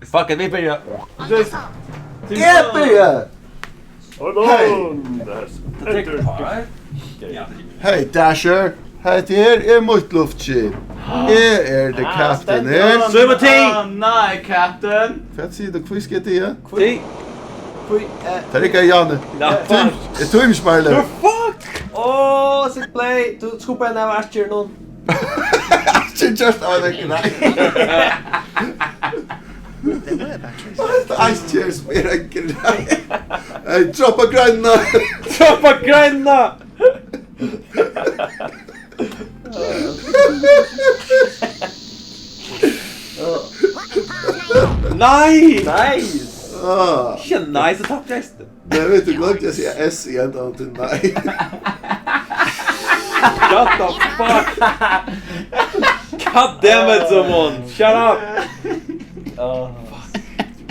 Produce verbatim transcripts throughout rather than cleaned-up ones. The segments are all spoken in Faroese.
Fuck it, vit byrja. Eg byrja! Hold on! Hey. Hey, Dasher. Hetta her er mítt luftskip. Eg eri the captain her. Søgumati! Nei, captain. Hvat sigur tú? Hví skal eg tygja? Hví? Hví, eh, tað riggar, Jani. No. Tú, eg tími ikki meira. The fuck? Åh, sick play. Tú skuppar hana av Archer nú. Archer just av vekk, nei. Hetta Archer sum er ein grein. Hey, droppa greinina. Droppa greinina. Nei! Nice! Ah. Ikki nice, takk, Jason. Nei, veit tú, gloymdi at siga S í endan til nei. Shut the fuck! God damn it, someone! Shut up! Oh.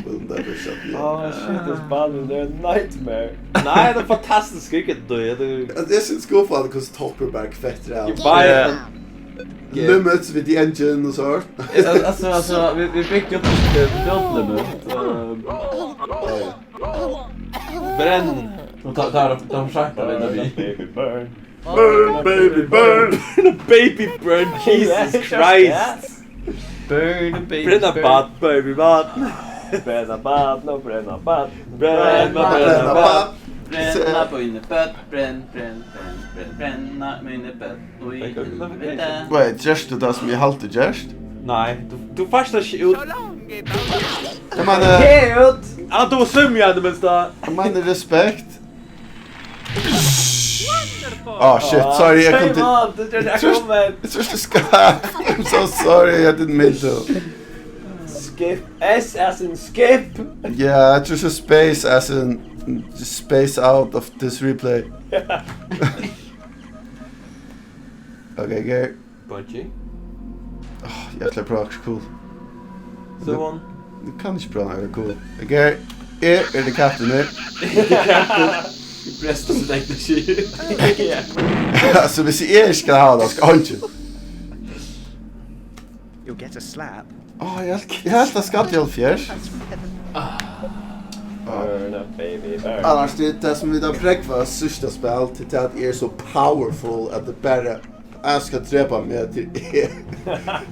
Will never shut me up. Oh, shit, this bottle, they're a nightmare. Nei, tað er fantastiskt, ikki tað, tað er... At eg syns skuffandi hvussu Topper bara kvettir av. You buy it and... Yeah. Limits við the engine og so. Al-, altso, altso, vit, vit byggja upp til build limit. Ehm, ja, ja. Brenn! Nú tá, tá, tá, tá, tá, Baby, burn. Burn, baby, burn. Baby, burn, Jesus Christ. Burn, baby, burn. Brenna barn, baby, barn. Brenna barn og brenna barn. Brenna, brenna barn. Brenna míni børn, brenn, brenn, brenn, brenn, brenna míni børn. Oj, helvete. Wait, gert tú tað sum eg haldi gert? Nei, tú, tú fært tað ikki út. Eg meini... Eg út! Ja, tú svimur, ja, í tað minsta. Eg meini respekt. Oh shit, sorry, eg kom til... Shame on, tú gjørdi... Eg trúr, eg trúr, I'm so sorry, I didn't mean to. Skip, S as in skip. Yeah, just a space as in just space out of this replay. Okay, okay. Bungee. Oh, eg ætli at prøva okkurt cool. So on. Eg kann ikki prøva nakað cool. Okay, eg eri the captain her. Bresta sítt egna skip. Ja. Altso, viss eg ikki skal hava tað, skal eingin. You'll get a slap. Á, eg helt, eg helt, tað skall í hálvfjerðs. Burn up, baby, burn. Annars, tað er tað sum vit hava prógvað síðsta spæl, til tað at eg eri so powerful at tað bara, eg skal drepa meg til eg.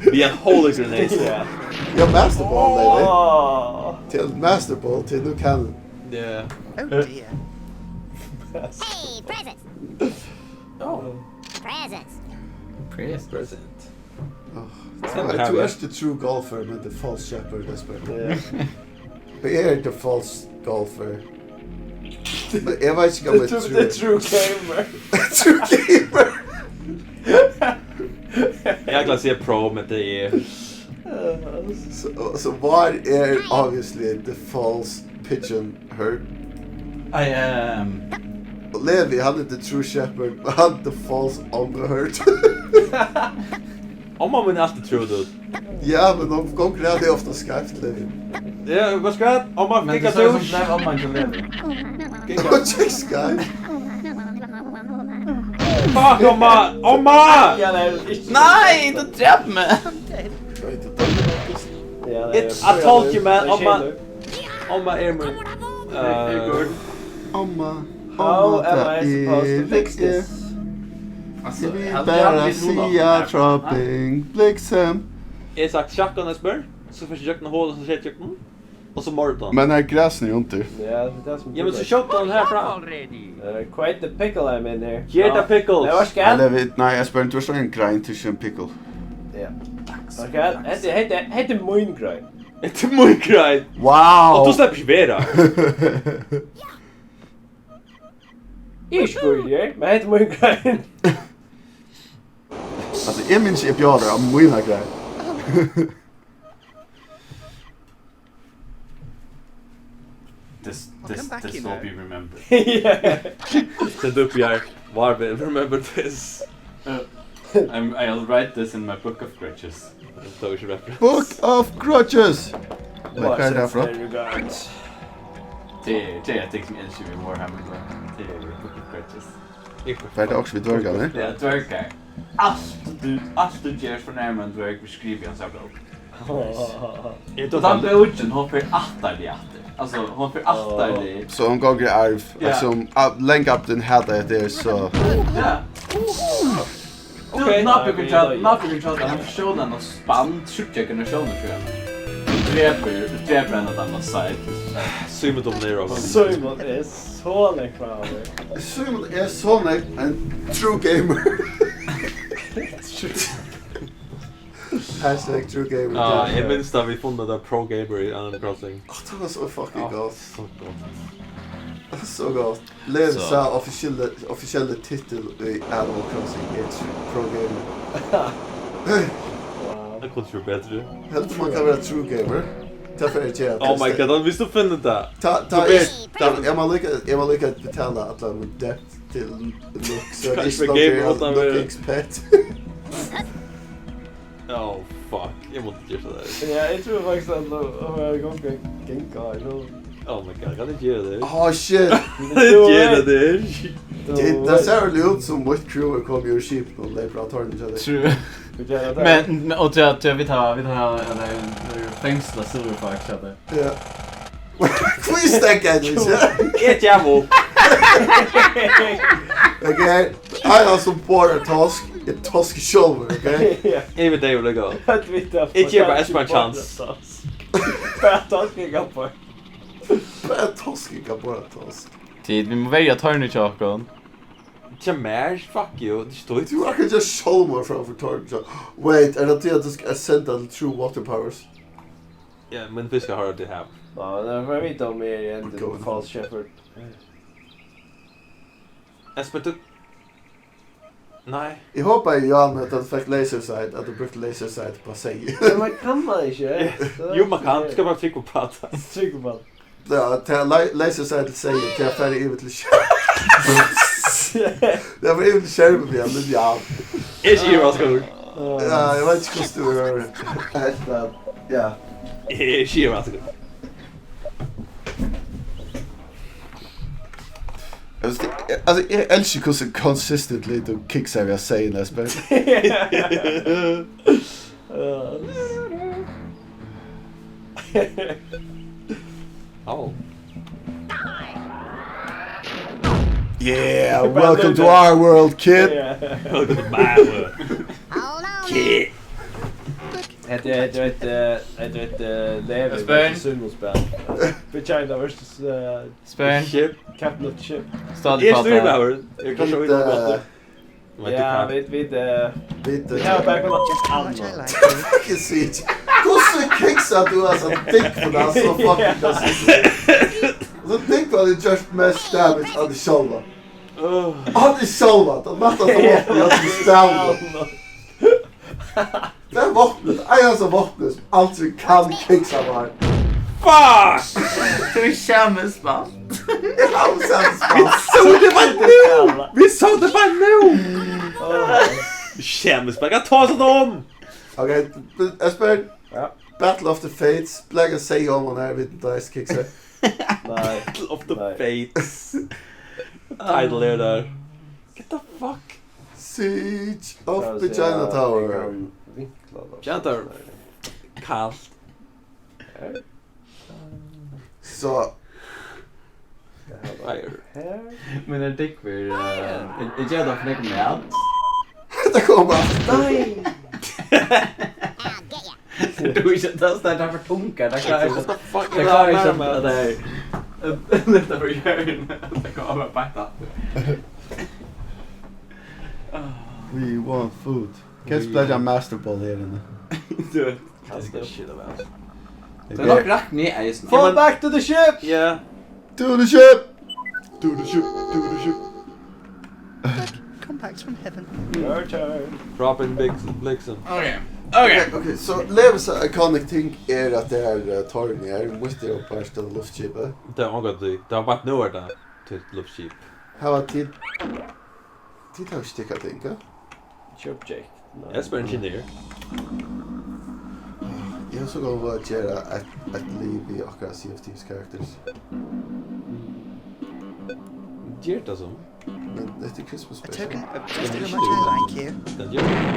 Við ein holy grenade. Ja. Eg havi masterball, baby. Áh. Til masterball, til nú kann... Yeah. Oh dear. Hey, presents. Oh. Presents. Presents. Present. Oh, tú ert the true golfer, men the false shepherd, Espen. Yeah. Eg eri the false golfer. Eg veit ikki, hvat... The true, the true gamer. True gamer. Eg ætlaði at siga pro, men tað er... So, so Vár er obviously the false pigeon herd. I am. Og Levi, hann er the true shepherd, og hann the false omma herd. Omma mín er altíð true, dude. Ja, men hon gongur ræðuliga ofta skeivt, Levi. Ja, hvat skal? Omma, men gekk tú at sum dús? Nei, omma hjá Levi. Gekk... Hon gekk skeivt. Fuck, omma! Omma! Ja, nei, ikki. Nei, tú drap meg! Nei, tú drap meg. Ja, nei, it's... I told you, man. Nei, omma. Skilur. Omma er mín. Eh, omma, how am I supposed to fix this? Altso, eg vil bara siga dropping bliksem. Eg havi sagt sjakk og spør, so fyrst gjøgnum hol, so sett gjøgnum, og so mordan. Men er grasini undir? Ja, tað er tað sum... Ja, men so skjót hann herfrá. Eh, quite the pickle I'm in here. Ger tað pickles. Nei, vart skal? Nei, vit, nei, eg spør, tú ert ein grein, tú ert ein pickle. Ja. Takk skal du ha. Hetta, hetta, hetta er mín grein. Hetta er mín grein. Wow. Og tú sleppur ikki vera. Eg eri ikki gulur, men hetta er mín grein. Altso, eg minnist ikki, eg bjóðaði tær á mína grein. This, this, this will be remembered. Yeah. Sett upp her. Vár vil remember this. Uh, I'm, I'll write this in my book of grudges. Tað er ikki reference. Book of Grudges! Men hvat er tað frá? Tað er, tað er ting sum elskar við Warhammer, tað er Book of Grudges. Hvat er tað, okkurt við dvørgar, ne? Ja, dvørgar. Alt tú, alt tú ger for nærmari ein dvørg, skrivi í hansara bók. Og tann bókin, hon fer ættarliga aftur. Altso, hon fer ættarliga. So hon gongur í arv, ja. Sum, a-, Langabdin hatar hetta her, so. Ja. Ok. Tú, nábyrgin hjá, nábyrgin hjá tær, hann forsjónar hana spann, tríggjar generatiónir síðan. Drepur, drepur hana, tann side. Símun dominerar okkum. Símun er so langt frammi. Símun er so langt ein true gamer. Hashtag true gamer. Ja, eg minnist at vit funnu tað pro gamer í Animal Crossing. Á, tað var so fucking gott. So gott. Tað var so gott. Levi sá offisielle, offisielle titel í Animal Crossing er tr-, pro gamer. Wow. Tað kundi ikki verið betri. Heldur man kann vera true gamer? Tað fer eg gera. Oh my god, viss tú finnur tað. Ta, ta, eg, eg má líka, eg má líka betala allar mín debt til Lux, so kanska gamer uttan looking pet. Oh, fuck. Eg mátti gjørt tað har. Ja, eg trúði faktiskt at nú, at vera í gongd at ganga, eg trúði. Oh my god, kann eg gera tað? Oh, shit. Ger tað har. Tað, tað sær vel út sum mítt crew er komið úr skipinum og leypur á tornið hjá tær. True. Men, men, og til, til vit hava, vit hava, ja, tað er, tað er fengsla Silver Fox, ja, tað. Ja. Hví steðgar tú ikki? Eg gevi upp. Ok, ein sum borðar tosk, er tosk sjálvur, ok? Ja. Eg vil deyva líka. At vita. Eg gevi bara Espen ein chance. Bara tosk, eg kann borða. Bara tosk, eg kann borða tosk. Tit, vit mugu verja tornið hjá okkum. Hjá mær? Fuck you, tað er ikki títt. Tú akkurát gjørdi sjálvmorð framman fyri tornið hjá. Wait, er tað tí at tú skal senda til True Water Powers? Ja, men fiskar har det her. Ja, det får jag veta om jag är en false shepherd. Espen, tú... Nei. Eg hopaði, Johan, at tú fekk laser sight, at tú brúkti laser sight á seyð. Ja, man kann man ikki, ja. Jú, man kann. Tú skal bara trykka upp á tað. Trykka upp á tað. Ja, tað la-, laser sight til seyð, tað fer yvir til skerm. Tað fer yvir til skermin, ja, men ja. Eg eri ikki yvirraskur. Ja, eg veit ikki hvussu tú er. Hetta, ja. Eg eri ikki yvirraskur. Altso, eg, altso, eg elski hvussu consistently tú kicksar við at siga næst, men Oh. Yeah, welcome to our world, kid. Yeah. Welcome to my world, kid. Hetta er, hetta er eitt, eh, hetta er eitt, eh, Levi versus Símun spæl. Vagina versus, eh, Captain of the Ship. Eg eri stýrimaður. Eg eri kanska... Vit, eh, vit, eh, vit, eh, vit hava bara kunnað gjørt annað. Fucking sick. Hvussu kicksar tú hasa dúgvuna so fucking consistent? So dúgvan hevur gjørt mest damage á teg sjálva. Á teg sjálva. Tað mesta vopnið, ja, tú spælir. Tað er vopnið, einasta vopnið sum aldri kann kiksa meg. Fuck! Tú er skeivur. Eg havi skeivur. Vit sóu tað bara nú! Vit sóu tað bara nú! Skeivur, bara ta tað um! Ok, Espen. Ja. Battle of the Fates, blaka seg um hann her, vit, tá eg kiksa. Nei. Battle of the Fates. Title er der. Get the fuck. Siege of Vagina Tower. Vagina Tower. Kalt. So. Fire. Men er tað fyri, eh, eg, eg geri tað fyri nakað mat. Tað kom bara. Nei. Tú er ikki, tað er, tað er for tungt, tað klárar ikki, what the fuck, tað klárar ikki at, at tað er, lyfta frá jørðini, tað kemur bara beint aftur. We want food. Kanst blanda Master Ball her inni? Tú, tað skal skita væl. Tað er nokk rætt nú eisini. Fall back to the ship! Yeah. To the ship! To the ship, to the ship. Compacts from heaven. Your turn. Dropping big blitzen. Okay. Okay. Okay, okay, so Levisa iconic ting er at tað er, eh, tornið er, mitt er oppast av luftskipið. Tað er ongantíð. Tað var bara nú er tað til luftskip. Hava tit, tit hava ikki tikkað ting, ja? Ikki object. Nei. Espen er ingeniør. Eg havi so gott hug at gera eitt, eitt liv við okkara Sea of Thieves characters. Ger tað so. Men hetta er Christmas A special. token of just how much I like you.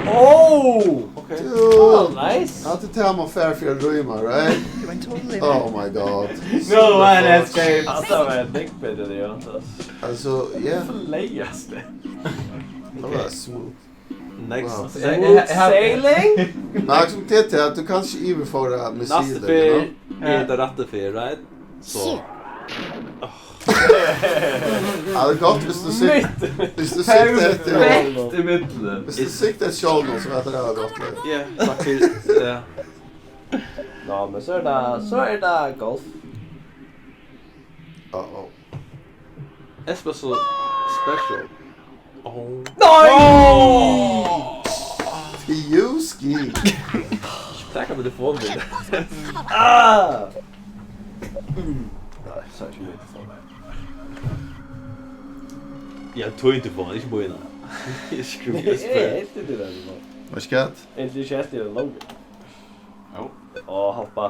Oh! Okay. Dude. Oh, nice. At tað man fær fyri at rýma, right? You went all in. Oh my god. No one escapes. Hatta var ein dick pic, det gjør han. Altså, yeah. Leiðast det. That was smooth. Next. Wow. Smooth sailing. Men akkurat det til at du kanskje yvirføra Næsta missiler, ferð you er det rette ferð, right? So. Ja, det er godt hvis du sikter, hvis du sikter etter, Perfekt i midten. Hvis du sikter etter skjold nå, så vet jeg det var godt. Ja, takk for det. Nå, men så er det, så er det golf. Uh-oh. Espresso special. Oh. Nei! Fioski. Takk for telefonen min. Ah! Mm. Nei, så er ikke mye for meg. Ja, tog inte på, ikke på innan. Jeg skrur Jeg er helt i det der, nå. Hva skjer? Egentlig ikke helt i den lange. Jo. Og hoppa,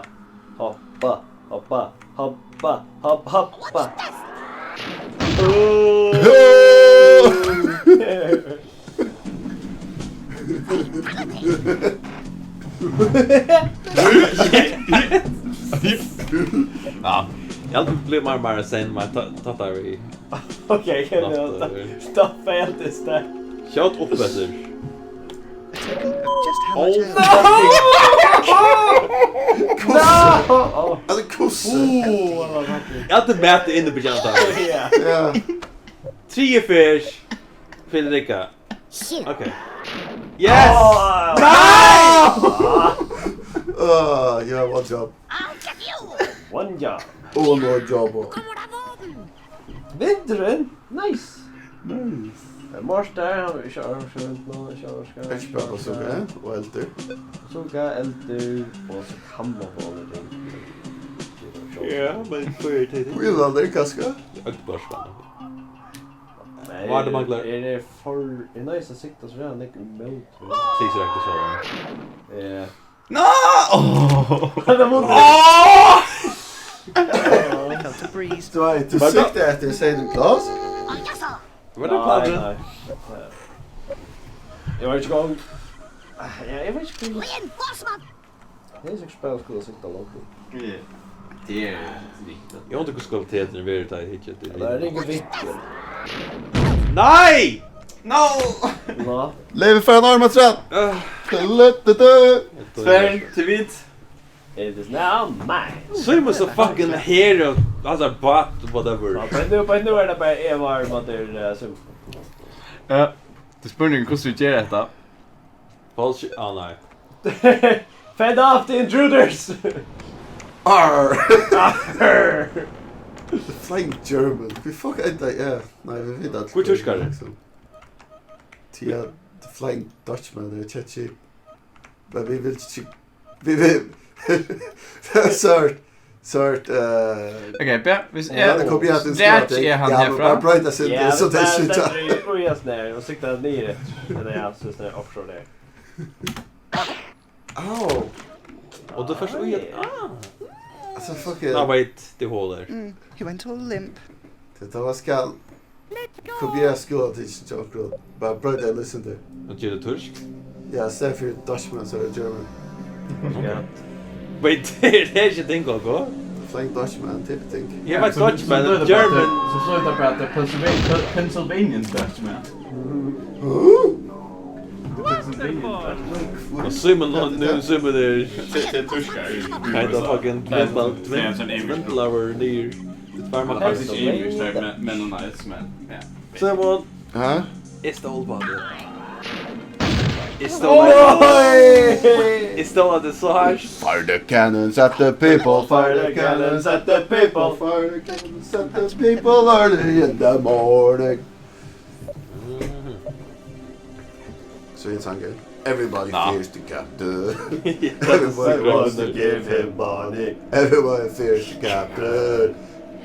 hoppa, hoppa, hoppa, hoppa, hoppa. Ja. Jeg hadde blitt mer og mer sen, men ta, ta der vi. Ok, kan du Not, ta, ta feil til sted? Kjøtt opp etter. A token of just how Oh. Much I like you. No! Oh. Eller kosse. Oh, what a fucking Jeg hadde mætt inn i begynnelsen. Yeah. Ja. Three fish. Fredrika. Shoot. Ok. Yes! Oh. Nei! Uh, you have one job. I'll give you. One job. Oh, no job. Come on, I've opened. Vindurin? Nice. Nice. Eh, Mars der, han vil ikke arrangere noe, ikke arrangere. Ikke bare på sukker, og elter. Sukker, elter, og så kan man få alle ting. Ja, men hva er det? Wheelander, kanskje? Økt børsvann. Nei, Hva er det man klarer? Er det for, er nice å sikte, så er han ikke imot. Slik så er det ikke sånn. Eh, No! Oh! det må Oh! I felt a breeze. Du har ikke siktet etter Satan Claus? Oh, yes, sir. Hva er det, Padre? Nei, nei. Jeg var ikke i gang. Jeg, jeg var ikke i gang. Reinforcement. Jeg er sikkert spennende å skulle sitte langt. Det er viktig. Jeg undrer hvordan kvaliteten er ved det her hittet. Det er ikke viktig. Nei! No! Nå. Lever for en arm, Trent! Uh, Løttete! Tvær til vidt. It is now mine. Simon så fucking her og altså bat whatever. Ja, men nu, men nu er det bare en var mot det uh, som Ja, det er spurningen hvordan vi gjør dette. Paul, ah, nei. Fend off the intruders. Arr! The Flying German. Hví fuck er det, ja. Nei, vi vet at Hví tyskur? Liksom. Tia, The Flying Dutchman, det er catchy. Men vi vil ikke, vi vil, sort, sort, uh, Ok, be, hvis ja, det jeg kom jeg til Dræt er han ja, men herfra. Bare brøyta sin, Ja, så det er så slutt. Ui, jeg snær, og sikta ned. Men det er altså snær offshore der. Au! Og du først ui at ah. Altså, fuck Nå, it. Wait, det holder. Mm, he went all limp. Det var skal. Kopierar skolan til ikki til okkum. Bara broyta og listen til. Og til det tursk? Ja, staðin fyri Dutchman, so er German. Ja. Wait, det er ikke ting, ok? Flying Dutchman, type ting. Jeg vet Dutchman, Så, så, German. Så så er det bare at det er Pennsylvania, Pennsylvanian Dutchman. Huh? Pennsylvanian Dutchman. Og Simon, og nu Simon er Til, til tyskar. kind of fucking Det er mental, det er en sånn Amish. mental over there. Det var man Faktisk faktisk. Amish, det er Men-, Mennonites, men ja. Simon, Hæ? jeg stoler på det. Jeg stoler på det. Jeg stoler på det så hardt. Fire the cannons at the people, fire the cannons at the people, fire the cannons at the people early in the morning. So it's hungry. Everybody Nah. Fears the captain. Everybody Everybody wants wants to give him money. Everybody fears the captain.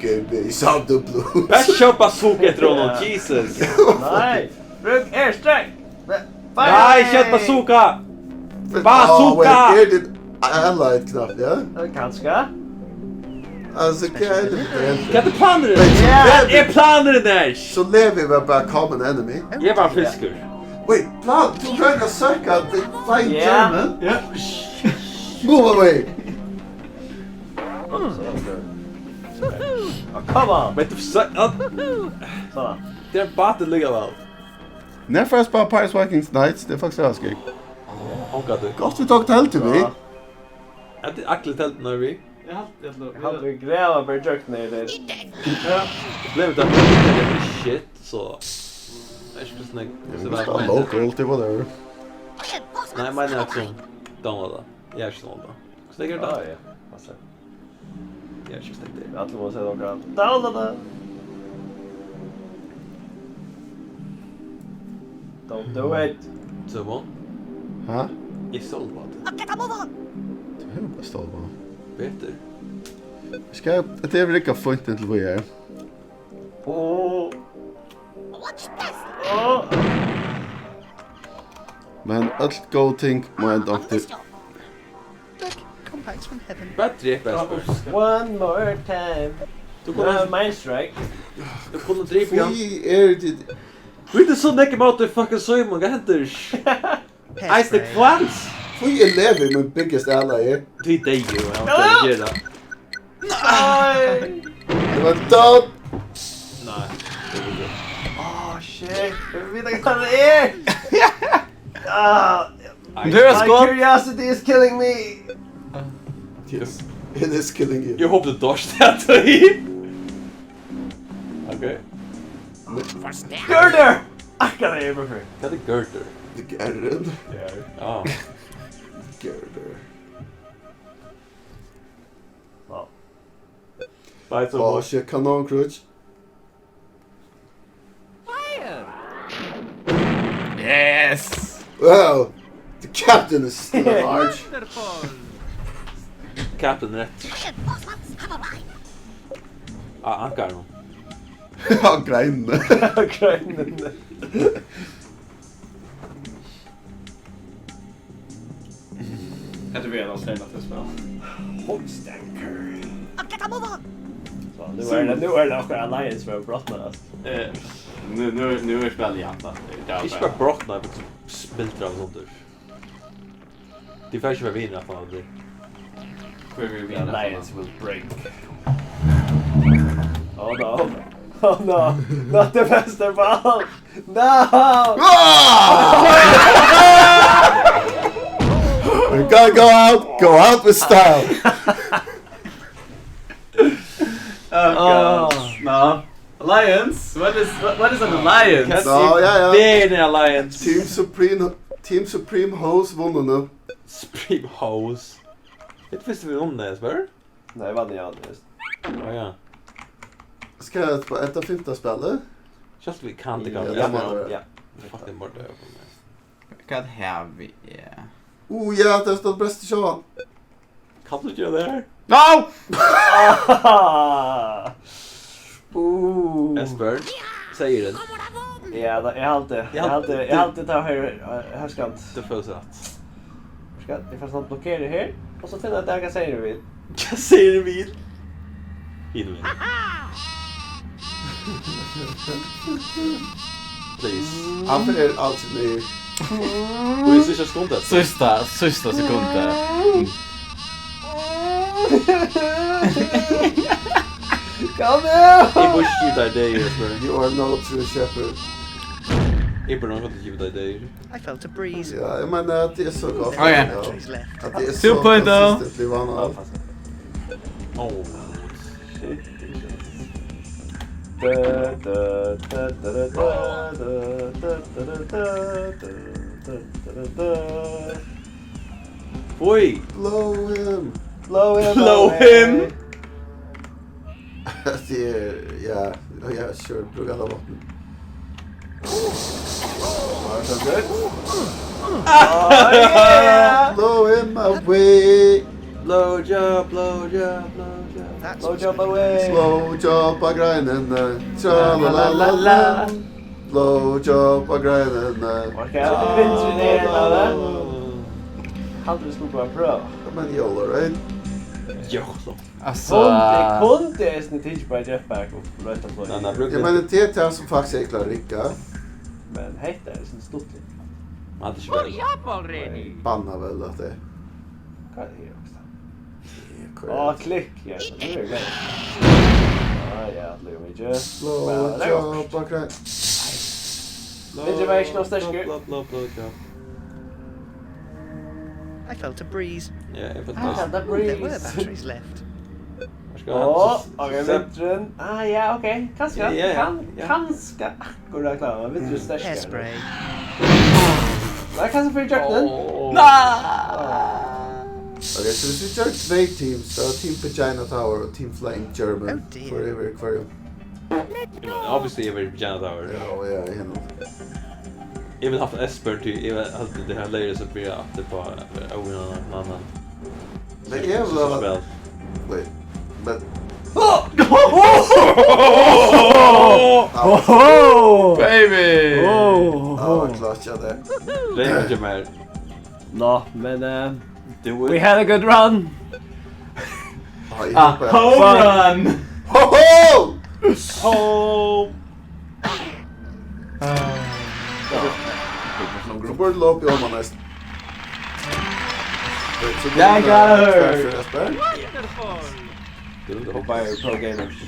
Give me some the blue. Best kjøp bazooka etter honom, Jesus. Nei, bruk airstrike. Nei, kjøp bazooka. But, Bazooka! Oh, wait, er det allied knapt, ja? Eh, Kanskje. Altso, hvat er tað, tað hendir? Hvat er planurin? Vent, so Ja. Hvat levi-, er planurin her? So levi eg bara common enemy? Eg er bara fiskur. Wait, plan, tú roynir at søkja the flying Ja. German? Ja. Move away! Oh, come on! Men tú sø-, ja. Sånn. Tað er ein bátur líka væl. Nær fara at spæla Pirates Vikings Knights, tað er faktiskt ræðuligt. Ongantíð. Gott, vit tóku teldu við. Ja. At allir teldurnar eru við. Eg haldi, eg haldi, Eg haldi, vit grava bara í gjøgnum her, tað. Ja. Problemið er, at tað er shit, so. Tað er ikki so snakk. Ja, vit spæla local, tað er whatever. Nei, eg meini, at sum downloada. Eg eri ikki downloada. Hvussu er tað? Ah, ja. Passar. Eg eri ikki steðgaður. Vit allir mugu seta okkara downloada. Don't do it. So what? Ha? Eg stóli á teg. Tú hevur bara stól á. Betur. Skal, tað er riggað fínt inntil víðari. Åh. Åh. Men øll góð ting má enda onkuntíð. Look, compacts from heaven. Bara drep Esper. One more time. Tú kundi No, my strike. Tú kundi dripið hann. Hví eru tit Hví er tað so nógv móti fucking Símun? Hvat hendir? Eisini Kvans? Hví er Levi mín biggest ally? Tí deyður, hann kann gera. Nei. Tað var dumt. Nei. Oh, shit. Eg vil vita hvat tað er. Ah, Nú er my skot. Curiosity is killing me. Yes. It is killing you. Eg hopi tú dodged that. Ok. Girder! Akkurát tað eg brúkti. Hvat er girder? Girder. Ja. Ah. Girder. Wow. Nei, so Oh, shit, kanonkrútt. Yes! Well, the captain is still at large. Wonderful! Captain rætt. Á ankaranum. Á greinini. Á greinini. Hetta verður ein alternativ spæl. Hotstanker. So, nú er tað, nú er tað okkara alliance verður brotnað, altso. Eh, nú, nú, nú er spælið javnt, altso. Ikki bara brotnað, men spildrað og sovorðið. Tit fara ikki vera vinir aftan á tað. Hvør verður vinur aftan á? The alliance will break. Oh no. Oh no. Not the best of all. No! Ah! We gotta go out, go out with style. Oh, God. Oh. No. Alliance? What is, what, what is an alliance? No, ja, ja. Tað er ein alliance. Team Supreme, Team Supreme Hoes vunnu nú. Supreme Hoes. Hetta fyrst við vunnu, Esper? Nei, eg vann í áðni, veist. Á, ja. Skal eg ta hetta fimta spælið? Sjálvt við Candy Crush. Ja, tað má tað vera. Ja. Fucking murder. Hvat havi eg? Uh, ja, tað er stórt brest í sjónum. Kann tú gera tað her? No! Uh. Esper, seyðurin. Ja, tað, eg haldi, eg haldi, eg haldi, tað her, eh, hóskandi. Tú fært rætt. Skal eg fara at blokkera her, og so finna eg, hvat seyðurin vil. Hvat seyðurin vil? Hinum vil. Please. Hann fer altso niður. Og í síðsta sekundi. Síðsta, síðsta sekundi. Come on! Eg vísti tær tað, Jesper. You are no true shepherd. Eg búði nokk at givið tær tað. I felt a breeze. Ja, eg meini, at tað er so gott. Oh, ja. At tað er so Two point oh. Consistently one out. Oh, shit. Oj! Blow him! Blow him Blow away. Him! Tað er, ja, ja, sure, brúk alla vápnini. Var tað gott? Oh, yeah! Blow him away. Blow job, blow job, blow job. That's Blow job away. Blow job á greinini. Tra la la la la. Blowjob á greinini. Ok, ja, tað er vindurin her, ella hvat? Haldi, vit skulu bara prøva. Ja, men YOLO, right? Djók, so. Altso, Kundi, kundi eisini tikið bara Jetpack og roynt at flýga. Nei, nei, brúk Eg meini, T T A sum faktiskt er klart rigga. Men hetta er eisini stuttligt. Man, tað er ikki bara. Up already! Banna vel at det Hvat er hetta? er Á, korrekt. klikk. Ja, nú er tað. Á, ja, tað er mikið. Slow job, akkurat. Vit eru ikki nóg sterkir. Blá, blá, blá, blá. I felt a breeze. Ja, eg fekk Ah, tað. the Ooh, there were breeze. Batteries left. Hvar skal Á, hann? ok, vindurin. Ah, ja, ok. Kanska, Ja, ja, kan, ja. Kanska akkurát klára, men vindurin er sterkari. Hairspray. Nei, kanska fyri gjøknin. Åh. Ok, so hvis vi gjør tvei teams, so er Team Vagina Tower og Team Flying German. Oh dear. Forever, hver. Men obviously, eg vil Vagina Tower. Ja, og jeg er enig. Eg vil haft Esper til, eg vil haft det her løyret som blir at det bare er Owen og en annen. Men jeg vil ha... Wait, men... Baby! Ja, det var klart, ja, det. Ring til meg. Nå, men eh, Do we it. Had a good run. Ja, jeg Ah, håper jeg... home run! Ho, ho! Oh. Du burde løpe i hånda nesten. Wait, so Jeg burde er det her. Fast Food Esper? Wonderful! Det er Bare Pro Gamers.